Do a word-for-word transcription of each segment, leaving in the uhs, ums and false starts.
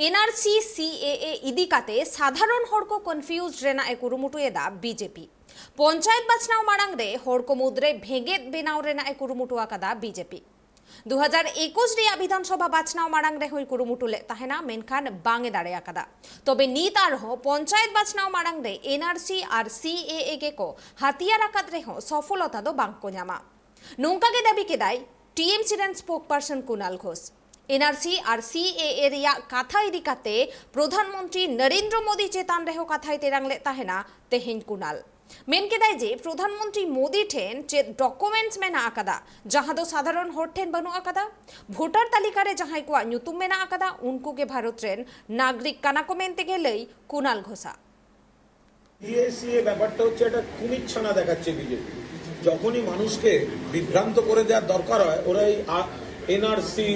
ᱮᱱᱟᱨᱥᱤ ᱥᱤ ᱮ ᱮ ᱤᱫᱤ ᱠᱟᱛᱮ ᱥᱟᱫᱷᱟᱨᱚᱱ ᱦᱚᱲ ᱠᱚ ᱠᱚᱱᱯᱷᱤᱭᱩᱡᱽ ᱨᱮᱱᱟᱜ ᱮ ᱠᱩᱨᱩᱢᱩᱴᱩᱭᱮᱫᱟ ᱵᱤᱡᱮᱯᱤ᱾ ᱯᱚᱧᱪᱟᱭᱮᱛ ᱵᱟᱪᱷᱱᱟᱣ ᱢᱟᱲᱟᱝ ᱨᱮ ᱦᱚᱲ ᱠᱚ ᱢᱩᱫᱽᱨᱮ ᱵᱷᱮᱜᱮᱫ ᱵᱮᱱᱟᱣ ᱨᱮᱱᱟᱜ ᱮ ᱠᱩᱨᱩᱢᱩᱴᱩ ᱟᱠᱟᱫᱟ ᱵᱤᱡᱮᱯᱤ᱾ ᱫᱩ ᱦᱟᱡᱟᱨ ᱮᱠᱩᱥ ᱨᱮᱭᱟᱜ ᱵᱤᱫᱷᱟᱱ ᱥᱚᱵᱷᱟ ᱵᱟᱪᱷᱱᱟᱣ ᱢᱟᱲᱟᱝ ᱨᱮᱦᱚᱸᱭ ᱠᱩᱨᱩᱢᱩᱴᱩ ᱞᱮᱫ ᱛᱟᱦᱮᱱᱟ, ᱢᱮᱱᱠᱷᱟᱱ ᱵᱟᱝ ᱮ ᱫᱟᱲᱮ ᱟᱠᱟᱫᱟ᱾ ᱛᱚᱵᱮ ᱱᱤᱛ ᱟᱨᱦᱚᱸ ᱯᱚᱧᱪᱟᱭᱮᱛ ᱵᱟᱪᱷᱱᱟᱣ ᱢᱟᱲᱟᱝ ᱨᱮ ᱮᱱᱟᱨᱥᱤ ᱟᱨ ᱥᱤ ᱮ ᱮ ᱜᱮᱠᱚ ᱦᱟᱹᱛᱤᱭᱟᱨ ᱟᱠᱟᱫ ᱨᱮᱦᱚᱸ ᱥᱚᱯᱷᱚᱞᱚᱛᱟ ᱫᱚ ᱵᱟᱝ ᱠᱚ ᱧᱟᱢᱟ᱾ ᱱᱚᱝᱠᱟ ᱜᱮ ᱫᱟᱹᱵᱤ ᱠᱮᱫᱟᱭ ᱴᱤ ᱮᱢ ᱥᱤ ᱨᱮᱱ ᱥᱯᱳᱠᱯᱟᱨᱥᱚᱱ ᱠᱩᱱᱟᱞ ᱜᱷᱳᱥ᱾ ᱮᱱᱟᱨᱥᱤ ᱟᱨ ᱥᱤ ᱮ ᱮ ᱨᱮᱭᱟᱜ ᱠᱟᱛᱷᱟ ᱤᱫᱤ ᱠᱟᱛᱮ ᱯᱨᱚᱫᱷᱟᱱ ᱢᱚᱱᱛᱨᱤ ᱱᱚᱨᱮᱱᱫᱨᱚ ᱢᱳᱫᱤ ᱪᱮᱛᱟᱱ ᱨᱮᱦᱚᱸ ᱠᱟᱛᱷᱟᱭ ᱛᱮᱨᱟᱝ ᱞᱮᱫ ᱛᱟᱦᱮᱱᱟ ᱛᱮᱦᱮᱧ ᱠᱩᱱᱟᱞ᱾ ᱢᱮᱱ ᱠᱮᱫᱟᱭ ᱡᱮ ᱯᱨᱚᱫᱷᱟᱱ ᱢᱚᱱᱛᱨᱤ ᱢᱳᱫᱤ ᱴᱷᱮᱱ ᱪᱮᱫ ᱰᱚᱠᱩᱢᱮᱱᱴᱥ ᱢᱮᱱᱟᱜ ᱟᱠᱟᱫᱟ, ᱡᱟᱦᱟᱸ ᱫᱚ ᱥᱟᱫᱷᱟᱨᱚᱱ ᱦᱚᱲ ᱴᱷᱮᱱ ᱵᱟᱹᱱᱩᱜ ᱟᱠᱟᱫᱟ? ᱵᱷᱳᱴᱟᱨ ᱛᱟᱹᱞᱤᱠᱟ ᱨᱮ ᱡᱟᱦᱟᱸᱭ ᱠᱚᱣᱟᱜ ᱧᱩᱛᱩᱢ ᱢᱮᱱᱟᱜ ᱟᱠᱟᱫᱟ, ᱩᱱᱠᱩ ᱜᱮ ᱵᱷᱟᱨᱚᱛ ᱨᱮᱱ ᱱᱟᱜᱚᱨᱤᱠ ᱠᱟᱱᱟ ᱠᱚ ᱢᱮᱱᱛᱮ ᱜᱮ ᱞᱟᱹᱭ ᱠᱩᱱᱟᱞ ᱜᱷᱳᱥᱟᱜ᱾ ᱥᱤ ᱮ ᱮ ᱥᱤ এ ব্যাপারটা হচ্ছে একটা কুমিরছানা দেখাচ্ছে বিজেপি। যখনই মানুষকে বিভ্রান্ত করে দেওয়ার দরকার হয়, ওরা এই এন আর সি,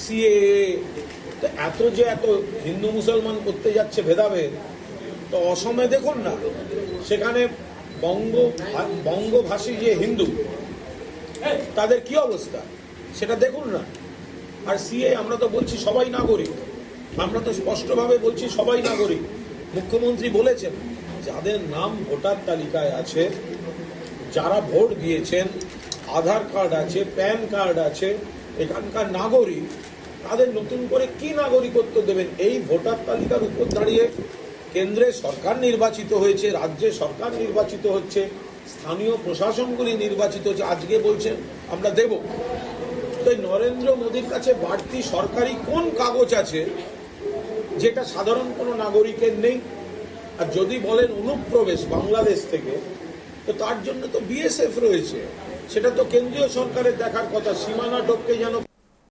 সি এ এ, তো এত যে এত হিন্দু মুসলমান করতে যাচ্ছে ভেদাভেদ, তো অসমে দেখুন না, সেখানে বঙ্গ বঙ্গভাষী যে হিন্দু, তাদের কি অবস্থা, সেটা দেখুন না। আর সি এ এ আমরা তো বলছি সবাই নাগরিক, আমরা তো স্পষ্টভাবে বলছি সবাই নাগরিক। মুখ্যমন্ত্রী বলেছেন, যাদের নাম ভোটার তালিকায় আছে, যারা ভোট দিয়েছেন, আধার কার্ড আছে, প্যান কার্ড আছে, এখানকার নাগরিক, তাদের নতুন করে কি নাগরিকত্ব দেবেন? এই ভোটার তালিকার উপর দাঁড়িয়ে কেন্দ্রে সরকার নির্বাচিত হয়েছে, রাজ্যে সরকার নির্বাচিত হচ্ছে, স্থানীয় প্রশাসনগুলি নির্বাচিত হচ্ছে, আজকে বলছেন আমরা দেব। তো এই নরেন্দ্র মোদীর কাছে বাড়তি সরকারি কোন কাগজ আছে যেটা সাধারণ কোনো নাগরিকের নেই? আর যদি বলেন অনুপ্রবেশ বাংলাদেশ থেকে, তো তার জন্য তো বি এস এফ রয়েছে, সেটা তো কেন্দ্রীয় সরকারের দেখার কথা। সীমানা টপকে যেন